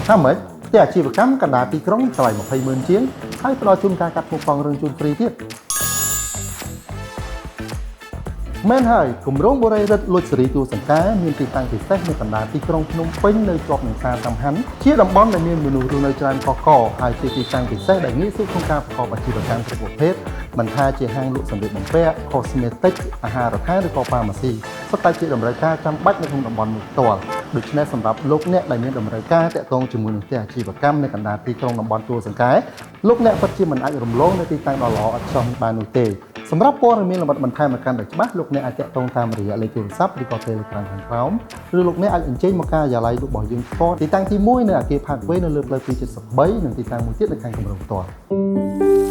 ថាម៉េចផ្ទះអាជីវកម្មកណ្ដាលទីក្រុងតម្លៃ20ម៉ឺនជាងហើយផ្ដល់ជូនការកាត់មុខកង់រឿងជូន free ទៀតមែនហើយគម្រោងបុរីរិទ្ធ Luxury ទួលសង្កែមានទីតាំងពិសេសនៅកណ្ដាលទីក្រុងភ្នំពេញនៅជាប់នឹងផ្សារសំហាន់ជាតំបន់ដែលមានមនុស្សរស់នៅច្រើនកកកហើយជាទីតាំងពិសេសដែលងាយស្រួលក្នុងការប្រកបអាជីវកម្មគ្រប់ប្រភេទមិនថាជាហាងលក់សម្លៀកបំពាក់ cosmetic អាហារដ្ឋានឬក៏ pharmacy សុទ្ធតែជាតម្រូវការចាំបាច់នៅក្នុងតំបន់នេះផ្ទាល់ដូច្នេះសម្រាប់លោកអ្នកដែលមានតម្រូវការតាក់ទងជាមួយនឹងផ្ទះអាជីវកម្មនៅកណ្ដាលទីក្រុងតំបន់ទួលសង្កែលោកអ្នកពិតជាមិនអាចរំលងនៅទីតាំងដ៏ល្អឥតខ្ចោះនេះបាននោះទេសម្រាប់ព័ត៌មានលម្អិតបន្ថែមឲ្យកាន់តែច្បាស់លោកអ្នកអាចតាក់ទងតាមរយៈលេខទូរស័ព្ទឬក៏ Telegram ខាងក្រោមឬលោកអ្នកអាចអញ្ជើញមកការិយាល័យរបស់យើងផ្ទាល់ទីតាំងទី1នៅអគារ Parkway នៅលើផ្លូវ273និងទីតាំងមួយទៀតនៅខាងគម្រោងផ្ទាល់។